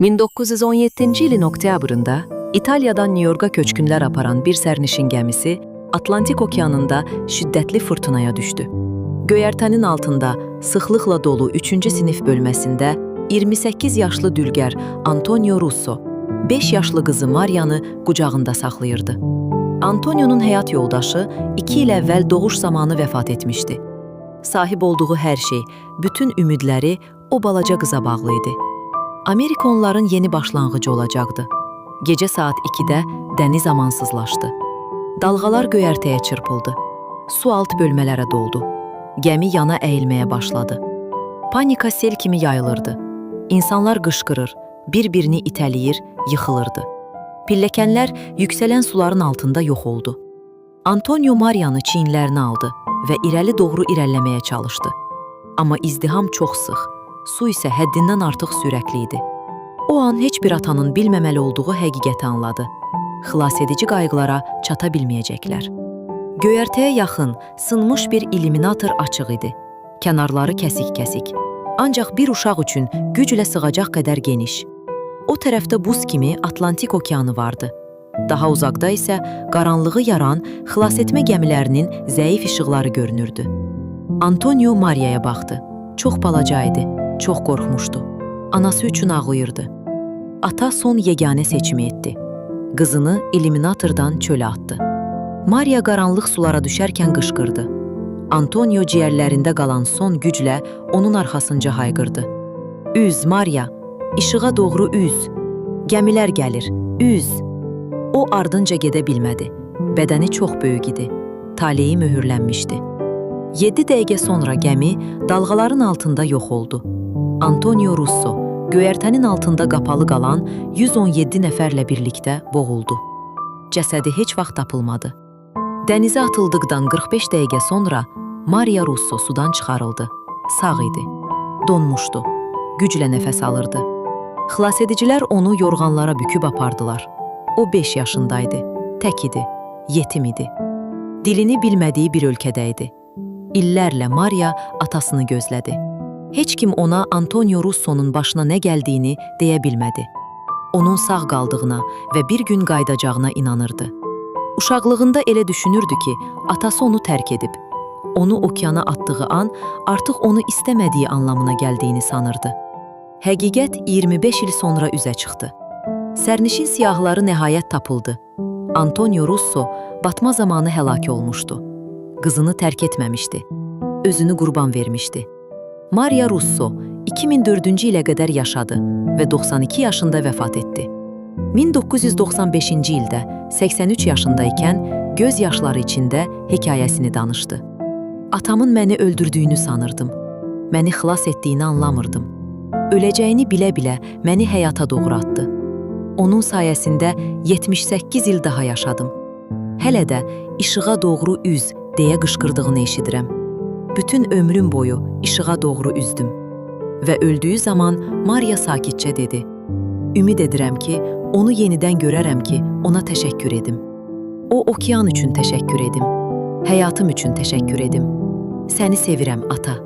1917-ci ilin oktyabrında İtaliyadan New Yorka köçkünlər aparan bir sərnişin gəmisi Atlantik okeanında şiddətli fırtınaya düşdü. Göyərtənin altında sıxlıqla dolu 3-cü sinif bölməsində 28 yaşlı dülgər Antonio Russo 5 yaşlı qızı Marianı qucağında saxlayırdı. Antonio'nun həyat yoldaşı 2 il əvvəl doğuş zamanı vəfat etmişdi. Sahib olduğu hər şey, bütün ümidləri o balaca qıza bağlı idi. Amerika onların yeni başlanğıcı olacaqdı. Gecə saat 2-də dəniz amansızlaşdı. Dalğalar göyərtəyə çırpıldı. Su alt bölmələrə doldu. Gəmi yana əyilməyə başladı. Panika sel kimi yayılırdı. İnsanlar qışqırır, bir-birini itələyir, yıxılırdı. Pilləkənlər yüksələn suların altında yox oldu. Antonio Marianı çiyinlərinə aldı və irəli doğru irəliləməyə çalışdı. Amma izdiham çox sıx, su isə həddindən artıq sürətli idi. O an heç bir atanın bilməməli olduğu həqiqəti anladı. Xilasedici qayıqlara çata bilməyəcəklər. Göyərtəyə yaxın sınmış bir illüminator açıq idi. Kənarları kəsik-kəsik. Ancaq bir uşaq üçün güclə sığacaq qədər geniş. O tərəfdə buz kimi Atlantik okeanı vardı. Daha uzaqda isə qaranlığı yaran xilasetmə gəmilərinin zəif işıqları görünürdü. Antonio Maria'ya baxdı. Çox balaca idi, çox qorxmuşdu. Anası üçün ağlayırdı. Ata son yeganə seçimi etdi. Qızını illüminatordan çölə atdı. Maria qaranlıq sulara düşərkən qışqırdı. Antonio ciyərlərində qalan son güclə onun arxasınca hayqırdı. "Üz, Maria! İşığa doğru üz! Gəmilər gəlir, üz!" O ardınca gedə bilmədi. Bədəni çox böyük idi. Taleyi möhürlənmişdi. 7 dəqiqə sonra gəmi dalğaların altında yox oldu. Antonio Russo göyərtənin altında qapalı qalan 117 nəfərlə birlikdə boğuldu. Cəsədi heç vaxt tapılmadı. Dənizə atıldıqdan 45 dəqiqə sonra Maria Russo sudan çıxarıldı. Sağ idi. Donmuşdu. Güclə nəfəs alırdı. Xilasedicilər onu yorğanlara büküb apardılar. O 5 yaşındaydı. Tək idi. Yetim idi. Dilini bilmədiyi bir ölkədə idi. İllərlə Maria atasını gözlədi. Heç kim ona Antonio Russo'nun başına nə gəldiyini deyə bilmədi. Onun sağ qaldığına və bir gün qayıdacağına inanırdı. Uşaqlığında elə düşünürdü ki, atası onu tərk edib. Onu okeana atdığı an artıq onu istəmədiyi anlamına gəldiyini sanırdı. Həqiqət 25 il sonra üzə çıxdı. Sərnişin siyahıları nəhayət tapıldı. Antonio Russo batma zamanı həlak olmuşdu. Qızını tərk etməmişdi. Özünü qurban vermişdi. Maria Russo 2004-cü ilə qədər yaşadı və 92 yaşında vəfat etdi. 1995-ci ildə 83 yaşında ikən göz yaşları içində hekayəsini danışdı. Atamın məni öldürdüyünü sanırdım. Məni xilas etdiyini anlamırdım. Öləcəyini bilə-bilə məni həyata doğru atdı. Onun sayəsində 78 il daha yaşadım. Hələ də işığa doğru üz deyə qışqırdığını eşidirəm. Bütün ömrüm boyu işığa doğru üzdüm. Və öldüyü zaman Maria sakitcə dedi: "Ümid edirəm ki, onu yenidən görərəm ki, ona təşəkkür edim. O okean üçün təşəkkür edim. Həyatım üçün təşəkkür edim. Səni sevirəm, ata."